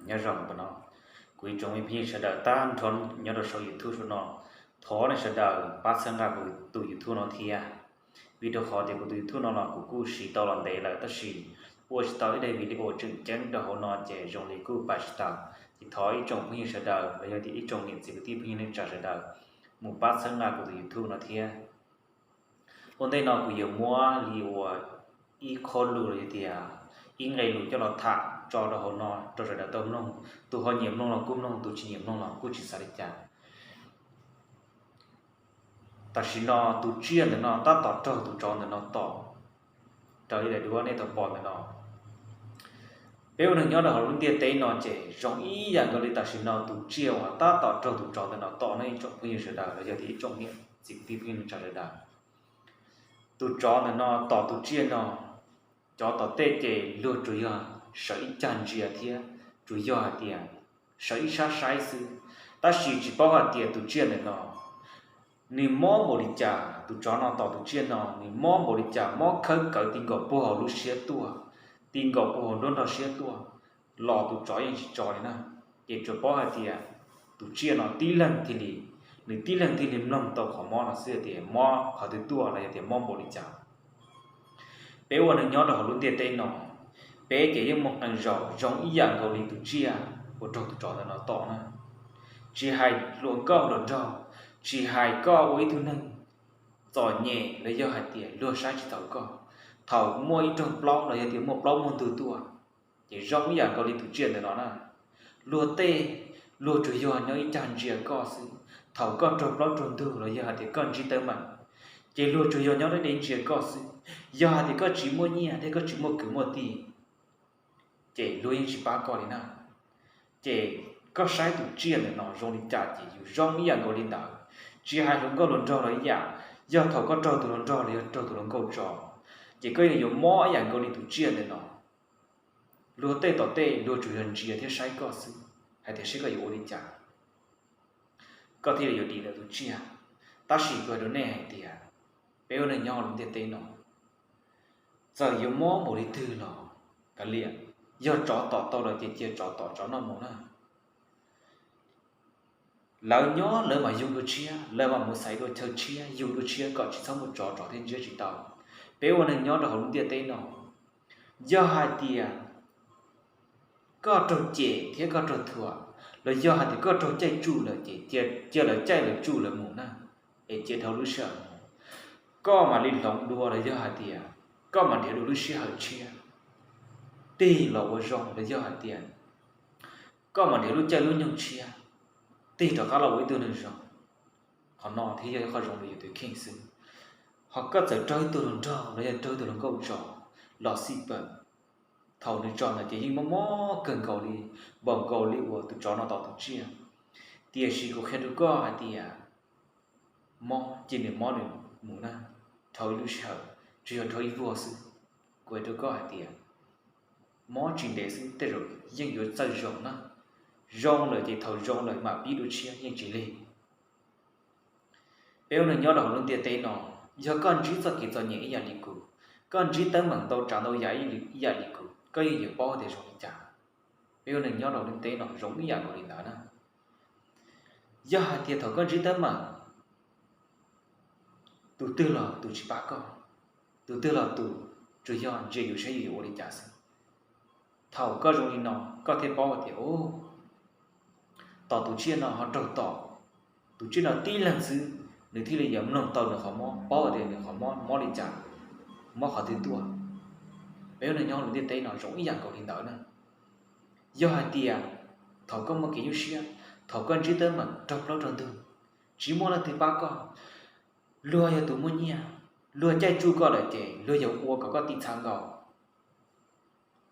Nyob zoo ntawm no, kuv ib tsoom phooj ywg sawv daws tag nrho nyob rau saum YouTube saum no, thov nej sawv daws pab txhawb nqa kuv tus YouTube no thiab. Vim rau qhov tias kuv tus YouTube no los kuv kuj siv tau los ntev lawm tab sis ua tsis tau ib daim video tseem ceeb rau hauv no ces zoo li kuj pab tsis tau. Ces thov ib tsoom phooj ywg sawv daws los yog tias ib tsoom niam txiv kwv tij phooj ywg neej tsa sawv daws mus pab txhawb nqa kuv tus YouTube no thiab. Ua ntej no kuv yuav muab li uas ib qho lus los yog tias ib nqe lus coj los tham tso rau hauv no rau sawv daws tau mloog. Tus ho nyiam mloog los kuj mloog, tus tsis nyiam mloog los kuj tsis xav li cas. Tam sim no tus tsiaj ntawm no tab tom raug tus tsov ntawm no tom raws li daim duab nej tau pom ntawm no. Peb ua neeg nyob rau hauv lub ntiaj teb no ces zoo ib yam nkaus li tam sim no tus tsiaj uas tab tom raug tus tsov ntawm no tom no ib tsoom phooj ywg sawv daws los yog tias ib tsoom niam txiv kwv tij phooj ywg neej tsa sawv daws. Tus tsov ntawm no tom tus tsiaj no, cov tom tej ces luag tsuas yog sawv ib cag ntsia thiab tsuas yog hais tias sawv ib sab saib xwb, tab sis tsis paub hais tias tus tsiaj ntawm no nws mob npaum li cas. Tus tsov no tom tus tsiaj no nws mob npaum li cas, mob khawb kawv ti nkaus puag hauv lub siab tuaj, ti nkaus puag hauv nruab nrog siab tuaj los tus tsov yeej tsis tso li na. Ces tsuas paub hais tias tus tsiaj no tib leeg thiaj li, nws tib leeg thiaj li mloog tau qhov mob no xwb tias mob qhov twg tuaj los yog tias mob npaum li cas. Peb ua neeg nyob rau hauv lub ntiaj teb no, peb ces yeej muaj qee zaus zoo ib yam nkaus li tus tsiaj uas raug tus tsov ntawm no tom na. Tsis hais hluas nkauj hluas nraug, tsis hais koj ua ib tug neeg txom nyem los yog hais tias luag saib tsis taus koj, thaum muaj ib rooj plaub los yog tias muaj plaub muaj ntug tuaj, ces zoo ib yam nkaus li tus tsiaj ntawm no na. Luag tej, luag tsuas yog nyob ib cag ntsia koj xwb. Thaum koj raug plaub raug ntug los yog hais tias koj ntsib teeb meem, ces luag tsuas yog nyob deb deb ntsia koj xwb. Yog hais tias koj tsis muaj nyiaj thiab koj tsis muaj kwv muaj tij, ces luag yeej tsis pab koj li na. Ces koj saib tus tsiaj ntawm no zoo li cas ces yus zoo ib yam nkaus li ntawd. Tsis hais hluas nkauj hluas nraug los ib yam, yog thaum koj raug tus hluas nraug los yog raug tus hluas nkauj tso, ces koj yeej yuav mob ib yam nkaus li tus tsiaj ntawm no. Luag tej tom tej luag tsuas yog ntsia thiab saib koj xwb, hais tias saib koj yuav ua li cas koj thiaj li yuav dim ntawm tus tsiaj. Tab sis kuv hais rau nej hais tias peb ua neeg nyob hauv lub ntiaj teb no, txawm yuav mob npaum li twg los kav liam, yog tsov tom tau lawm ces cia tsov tom tsov noj mus na. Lawv nyob lawv mam yug dua tshiab, lawv mam mus xaiv dua chaw tshiab, yug dua tshiab kom tsis txhob muaj tsov, tsov thiaj ntsib tsis tau. Peb ua neeg nyob rau hauv lub ntiaj teb no, yog hais tias koj raug cem thiab koj raug thuam, los yog hais tias koj raug caij tsuj lawm ces cia lawv caij lawv tsuj lawv mus na, es cia dhau lub sij hawm mus. Koj mam li hloov dua los yog hais tias koj mam nrhiav dua lub sij hawm tshiab tig los ua zoo los yog hais tias koj mam nrhiav lub caij lub nyoog tshiab tig rov qab los ua ib tug neeg zoo. Qhov no thiaj yog ib qho zoo rau yus tus kheej xwb. Ho koj txawm raug ib tug hluas nraug los yog raug ib tug hluas nkauj tso los xij peem, thaum nws tso ntawd ces yeej mob mob kawg nkaus li, npaum nkaus li uas tus tsov no tom tus tsiaj. Tiam sis kuv qhia rau koj hais tias mob ces nws mob nws mus na, dhau ib lub sij hawm, tsuas yog dhau ib vuag xwb. Kuv hais rau koj hais tias mob tsis ntev xwb tej zaum yeej yuav txawj zoo na. Zoo lawm ces thaum zoo lawm mam pib dua tshiab yeej tsis lig. Peb ua neeg nyob rau hauv lub ntiaj teb no, yog koj ntsib txoj kev txom nyem ib yam li kuv, koj ntsib teeb meem ntau tsav ntau yam ib yam li kuv, koj yeej yuav paub tias zoo li cas. Peb ua neeg nyob rau lub ntiaj teb no zoo ib yam nkaus li ntawd na. Yog hais tias thaum koj ntsib teeb meem, tus twg los tus tsis pab koj, tus twg los tus tsuas yog ntsia yus saib yus yuav ua li cas xwb. Thaum koj zoo li no, koj thiaj paub hais tias, o, tom tus tsiaj no ho raug tom, tus tsiaj no tib leeg xwb, nws thiaj li yuav mloog tau nws qhov mob, paub hais tias nws qhov mob mob li cas, mob qhov twg tuaj. Peb ua neeg nyob lub ntiaj teb no zoo ib yam nkaus li ntawd na. Yog hais tias thaum koj muaj kev nyuaj siab, thaum koj ntsib teeb meem raug plaub raug ntug, tsis muaj leej twg pab koj, luag yog tus muaj nyiaj, luag caij tsuj koj lawm ces luag yuav ua kom koj tiv txha nkaus.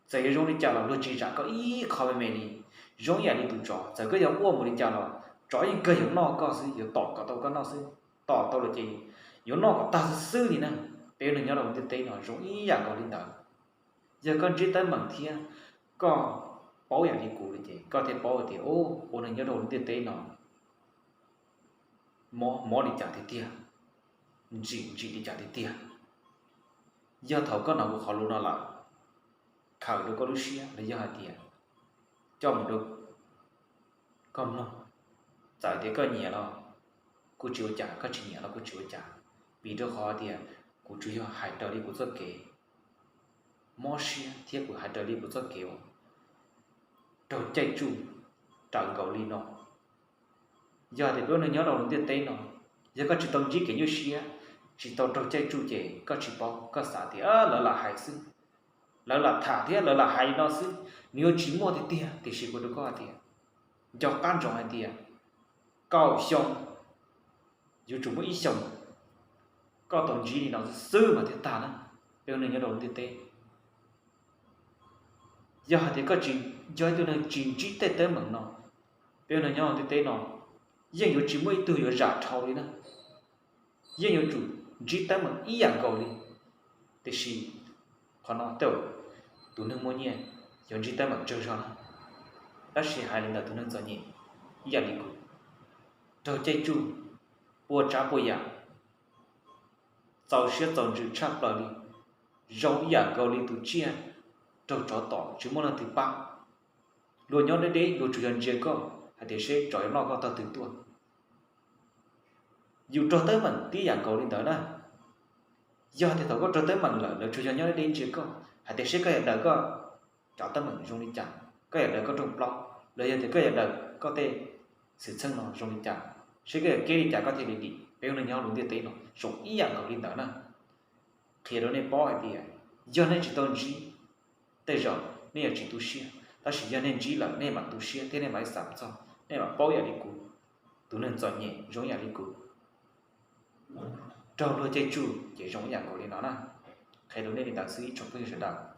Txawm yuav zoo li cas los luag tsis zam koj ib qho me me li. Zoo ib yam li tus tsov, txawm koj yuav quaj mus li cas los tsov yeej kawg yuav noj koj xwb, yuav tom kom tau koj noj xwb. Tom tau lawm ces yuav noj kom tag xwb xwb li na. Peb ua neeg nyob rau lub ntiaj teb no zoo ib yam nkaus li ntawd. Yog koj ntsib teeb meem thiab koj paub yam li kuv li ces koj thiaj paub hais tias, o, ua neeg nyob rau lub ntiaj teb no mob mob li cas tiag tiag, ntsim ntsim li cas tiag tiag. Yog thaum koj hnov kuv qhov lus no lawm, khawm rau koj lub siab los yog hais tias coj mus rau koj mloog. Txawm tias koj nyiam los kuj tsis ua cas, koj tsis nyiam los kuj tsis ua cas, vim rau qhov tias kuv tsuas yog hais raws li kuv txoj kev mob siab thiab kuv hais raws li kuv txoj kev uas raug caij tsuj raws nkaus li no. Yog tias peb ua neeg nyob rau lub ntiaj teb no, yog koj tsis tau ntsib kev nyuaj siab, tsis tau raug caij tsuj ces koj tsis paub, koj xav tias lawv lam hais xwb, lawv lam tham thiab lawv lam hais li no xwb, nws yuav tsis muaj tiag tiag. Tiam sis kuv rau koj hais tias, nco qab ntsoov hais tias kaum xyoo, yuav tsum muaj ib xyoos koj tau ntsib li no xwb mas thiaj tag na. Peb ua neeg nyob rau lub ntiaj teb, yog hais tias koj tsis, yog ib tug neeg tsis ntsib tej teeb meem no, peb ua neeg nyob hauv ntiaj teb no yeej yuav tsis muaj ib tug yuav zam dhau li na. Yeej yuav tsum ntsib teeb meem ib yam nkaus li. Tiam sis qhov no tej zaum tus neeg muaj nyiaj yuav ntsib teeb meem tsawg zog na. Tab sis hais li ntawd tus neeg txom nyem ib yam li kuv, raug caij tsuj, puas tsav puas yam, txaus siab txaus ntsws tshaj plaws li, zoo ib yam nkaus li tus tsiaj raug tsov tom tsis muaj leej twg pab. Luag nyob deb deb luag tsuas yog ntsia koj hais tias seb tsov yuav noj koj tog twg tuaj. Yus raug teeb meem tib yam nkaus li ntawd na. Yog tias thaum koj raug teeb meem lawm lawv tsuas yog nyob deb deb ntsia koj hais tias seb koj yuav daws koj cov teeb meem zoo li cas, koj yuav daws koj rooj plaub los yog tias koj yuav daws koj tej xwm txheej no zoo li cas, seb koj yuav keb li cas koj thiaj li dim. Peb ua neeg nyob lub ntiaj teb no zoo ib yam nkaus li ntawd na. Qhia rau nej paub hais tias yog nej tsis tau ntsib, tej zaum nej yuav tsis tu siab, tab sis yog nej ntsib lawm nej mam tu siab thiab nej mam li xav txog, nej mam paub ib yam li kuv, tus neeg txom nyem zoo ib yam li kuv, raug luag caij tsuj ces zoo ib yam nkaus li no na. Qhia rau nej li ntawd xwb ib tsoom phooj ywg sawv daws.